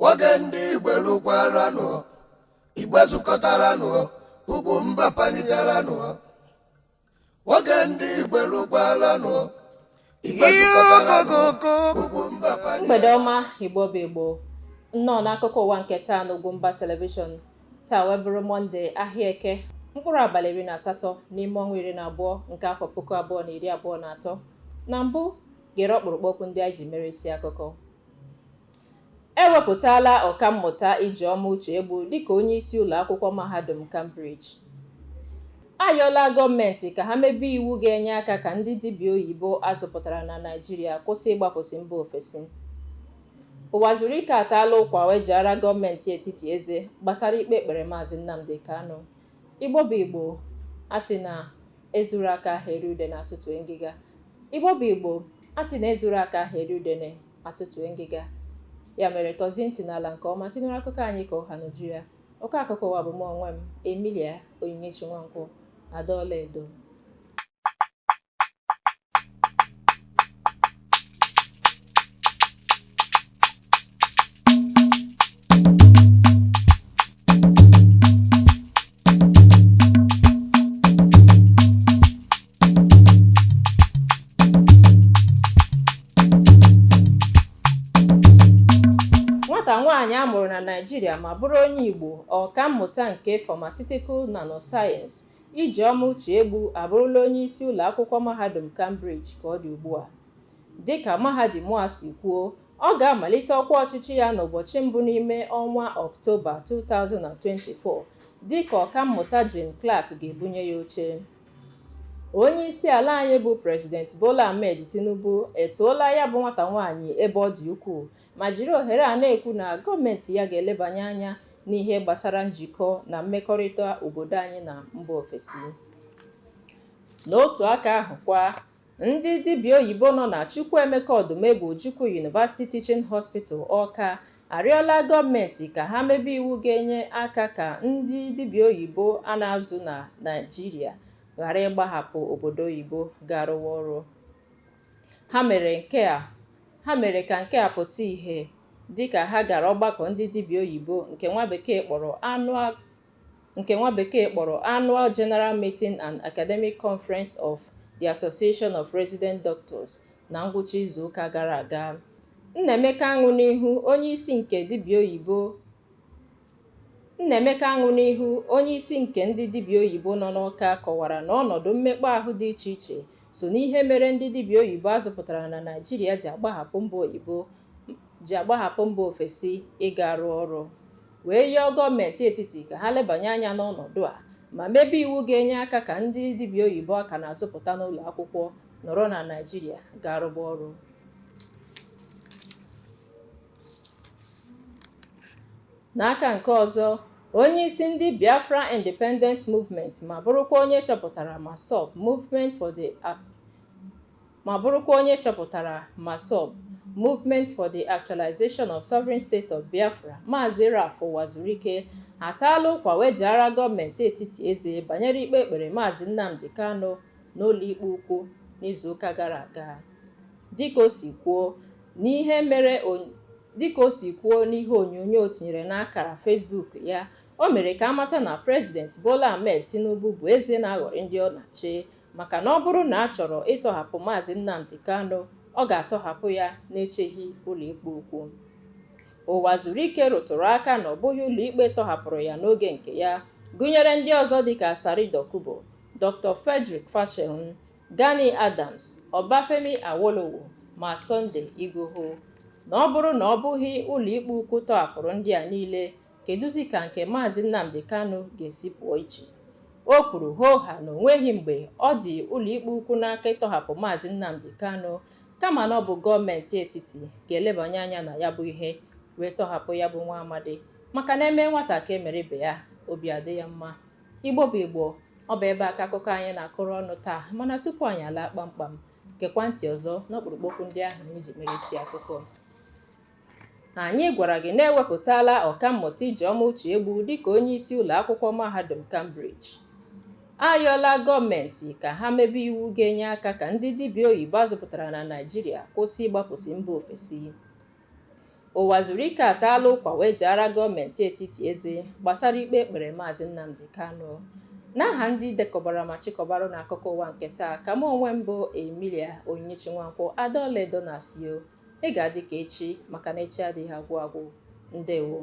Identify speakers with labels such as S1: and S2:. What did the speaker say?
S1: Oge ndị Igbo lụkwaranụ, Igbo zukọtaranụ, ugwu mba panigaranụ. Oge ndị Igbo lụkwaranụ, Igbo zukọtaranụ, ugwu mba panigaranụ.
S2: Mgbede ọma, Igbo bụ Igbo, nnọọ n'akụkọ ụwa nke taa n'Ugwumba Telivishọn. Taa wee bụrụ Mọnde, ahịa Eke, mkpụrụ abalị 18 n'ime ọnwa 12 nke afọ 2023. Na mbụ, gere ọkpụrụkpụ okwu ndị anyị ji mere isi akụkọ. Ewepụtala Ọkammụta Ijeọma Ucheegbu dịka onye isi ụlọ akwụkwọ mahadum Cambridge. Ayọla gọọmenti ka ha mebe iwu ga-enye aka ka ndị dibịa oyibo azụpụtara na Naịjirịa kwụsị ịgbapụsị mba ofesi. Ụwazuruike ataala ụkwa wee jaara gọọmenti etiti eze gbasara ikpe ekpere Maazị Nnamdi Kanu. Igbo bụ Igbo, a sị na ezuru aka aha eri udene atụtue ngịga. Igbo bụ Igbo, a sị na ezuru aka aha eri udene atụtue ngịga. Ya mere tọzie ntị n'ala nke ọma ka ị nụrụ akụkọ anyị ka ọha n'uju ya. Ọkọ akụkọ ụwa bụ mụ onwe m, Emilia Onyinyechi Nwankwọ, Ada Ọlaedo. Nwata nwaanyị a mụrụ na Naịjirịa ma bụrụ onye Igbo, ọkammụta nke Pharmaceutical Nanoscience, Ijeọma Ucheegbu abụrụla onye isi ụlọ akwụkwọ mahadum Cambridge ka ọ dị ugbu a. Dịka mahadum a si kwuo, ọ ga-amalite ọkwa ọchịchị ya n'ụbọchị mbụ n'ime ọnwa Ọktoba 2024 dịka ọkammụta Jane Clark ga-ebunye ya oche. Onye isi ala anyị bụ President Bola Ahmed Tinubu etoola ya bụ nwata nwaanyị ebe ọ dị ukwuu ma jiri ohere a na-ekwu na gọọmenti ya ga-elebanye anya n'ihe gbasara njikọ na mmekọrịta obodo anyị na mba ofesi. N'otu aka ahụ kwa, ndị dibịa oyibo nọ na Chukwuemeka Odumegwu Ojukwu University Teaching Hospital Awka arịọla gọọmenti ka ha mebe iwu ga-enye aka ka ndị dibịa oyibo a na-azụ na Naịjirịa ghara ịgbahapụ obodo oyibo gaa rụwa ọrụ. Ha mere ka nke a pụta ìhè dịka ha gara ọgbakọ ndị dibịa oyibo nke nwa bekee kpọrọ annual nke nwa bekee kpọrọ Annual General Meeting and Academic Conference of the Association of Resident Doctors na ngwụcha izuụka gara aga. Nnaemeka Aṅụnihu, onye isi nke dibịa oyibo Nnaemeka Aṅụnihu, onye isi nke ndị dibịa oyibo nọ n'Awka kọwara na ọnọdụ mmekpa ahụ dị iche iche so n'ihe mere ndị dibịa oyibo azụpụtara na Naịjirịa ji agbahapụ mba oyibo ji agbahapụ mba ofesi ịga rụọ ọrụ, wee yọọ gọọmenti etiti ka ha lebanye anya n'ọnọdụ a ma mebe iwu ga-enye aka ka ndị dibịa oyibo a ka na-azụpụta n'ụlọ akwụkwọ nọrọ na Naịjirịa gaa rụba ọrụ. N'aka nke ọzọ, onye isi ndị Biafra Independent Movement ma bụrụkwa onye chọpụtara MASSOB Movement for the ma bụrụkwa onye chọpụtara MASSOB Movement for the Actualization of Sovereign State of Biafra, Maazị Ralph Uwazuruike ataala ụkwa wee jaara gọọmenti etiti eze banyere ikpe ekpere Maazị Nnamdi Kanu n'ụlọikpe ukwu n'izuụka gara aga. Dịka o si kwuo n'ihe mere dịka o si kwuo n'ihe onyonyo o tinyere n'akara Facebook ya, o mere ka amata na President Bola Ahmed Tinubu bụ eze na-aghọrị ndị ọ na-achị maka na ọ bụrụ na a chọrọ ịtọhapụ Maazị Nnamdi Kanu, ọ ga-atọhapụ ya na-echeghị ụlọikpe ukwu. Uwazuruike rụtụrụ aka na ọ bụghị ụlọikpe tọhapụrụ ya n'oge nke ya, gụnyere ndị ọzọ dịka Asari Dokubo, Dr. Frederick Fasehun, Gani Adams, Obafemi Awolowo ma Sunday Igboho. Na ọ bụrụ na ọ bụghị ụlọikpe ukwu tọhapụrụ ndị a niile, kedụzi ka nke Maazị Nnamdi Kanu ga-esi pụọ iche? O kwuru hooha na o nweghị mgbe ọ dị ụlọikpe ukwu n'aka ịtọhapụ Maazị Nnamdi Kanu, kama na ọ bụ gọọmenti etiti ga-elebanye anya na ya bụ ihe wee tọhapụ ya bụ nwa amadi, maka na eme nwata ka e mere ibe ya, obi adị ya mma. Igbo bụ Igbo, ọ bụ ebe a ka akụkọ anyị na-akụrụ ọnụ taa, mana tupu anyị alaa kpamkpam, gekwa ntị ọzọ n'ọkpụrụkpụ okwu ndị ahụ anyị ji mere isi akụkọ. Anyị gwara gị na ewepụtala Ọkammụta Ijeọma Ucheegbu dịka onye isi ụlọ akwụkwọ mahadum Cambridge. Ayọla gọọmenti ka ha mebe iwu ga-enye aka ka ndị dibịa oyibo azụpụtara na Naịjirịa kwụsị ịgbapụsị mba ofesi. Uwazuruike ataala ụkwa wee jaara gọọmenti etiti eze gbasara ikpe e kpere Maazị Nnamdi Kanu. N'aha ndị dekọbara ma chịkọbara unu akụkọ ụwa nke taa, ka mụ onwe m bụ Emilia Onyinyechi Nwankwọ Adaọlaedo na-asị o, ị ga-adị ka echi maka na echi adịghị agwụ agwụ. Ndewo.